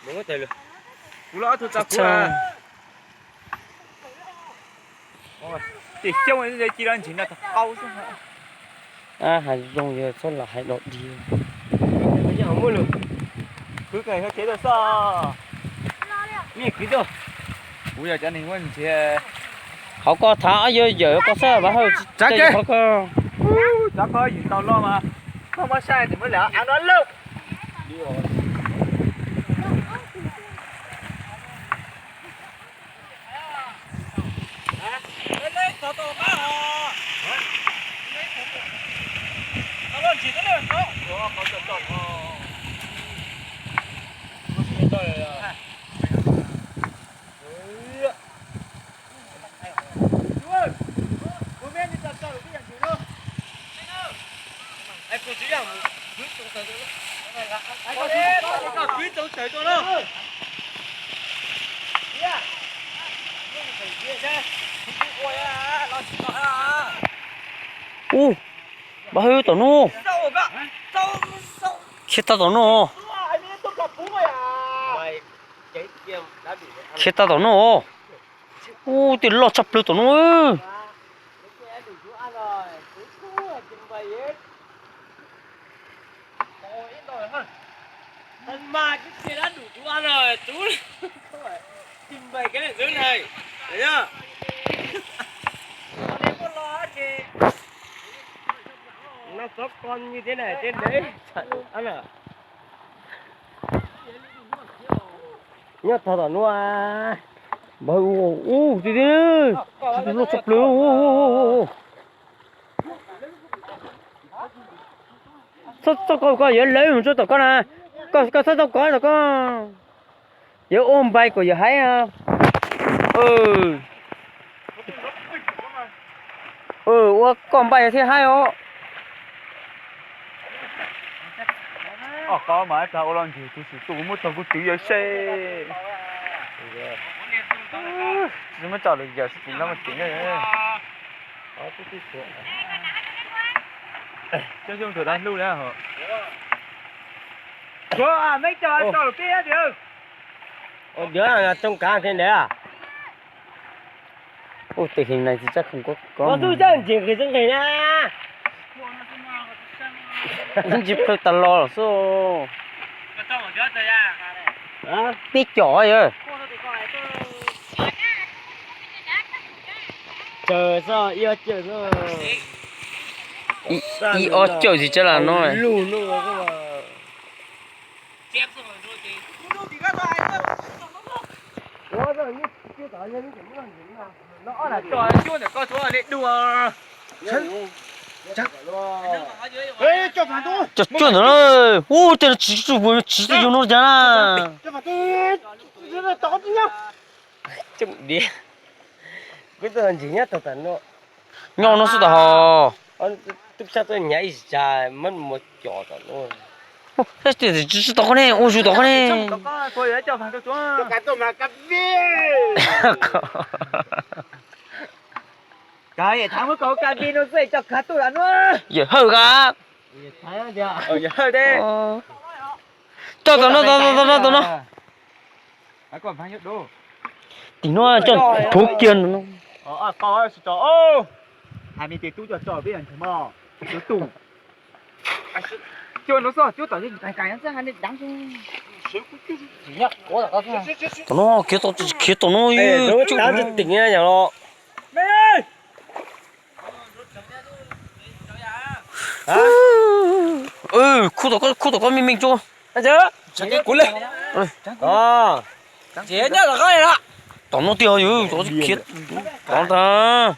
Kuv los ob tug txog kuv. Ces xyoob ci los ntsis no tau qau xwb. Hav zoov yog txhob los hais dog dig. Kwv koj yog tsev tuaj xwb. Kuv yog cov neeg muab nrhiav. Qhov koj tham yuav yawm koj xwb Vam Hawj. Tsav koj, tsav koj yawm tau loj mas koj muab saib tes muab lam av no lauj. Ub, Vam Hawj tom no, khiav tau tom no, khiav tau tom no. Ub, twb loj tshaj plaws tom no. Nyob tog tom no, Npawg, ub, loj tshaj plaws. Txhob kov, koj yuav lawv mus txog tom koj na, koj txhob tau kov tom koj. Yuav ua npai kom yawm haib. Ua koj npai yawg thiaj haib os. Ob qho mas ua los ntsis tus xwm tus muab tog kuv twv yawg seb. Tsis muab tso lawm yawg xwb tus no mas ceev na. Coob xyoo thaum tas hlub na. Meb coj tso lawm peb tiag. Ua dua too kav nqhis ntawd. Ua tej heev na tsis tsa khoom ko ko. Los tub tsa nqhis nqhis tsa nqhis na. Ntsis plawg tas los los xwb. Peb com yawg. Ib ob cawm tsis tsa las no. Cov cuaj ntawd na, ub, tej no tsis tsis yug no cas na. Nyob no xwb tas hos. Tsis tsis tau qhov ne, ua zus tau qhov ne. Yawm Hawj ka. Coj tom no, tom no, tom no. Tim no coj puv kiag no. Tom no khiav tau, khiav tom no. Khub tom koj, khub tom koj me me tso. Tom no tiag yawg, khiav tod ntag.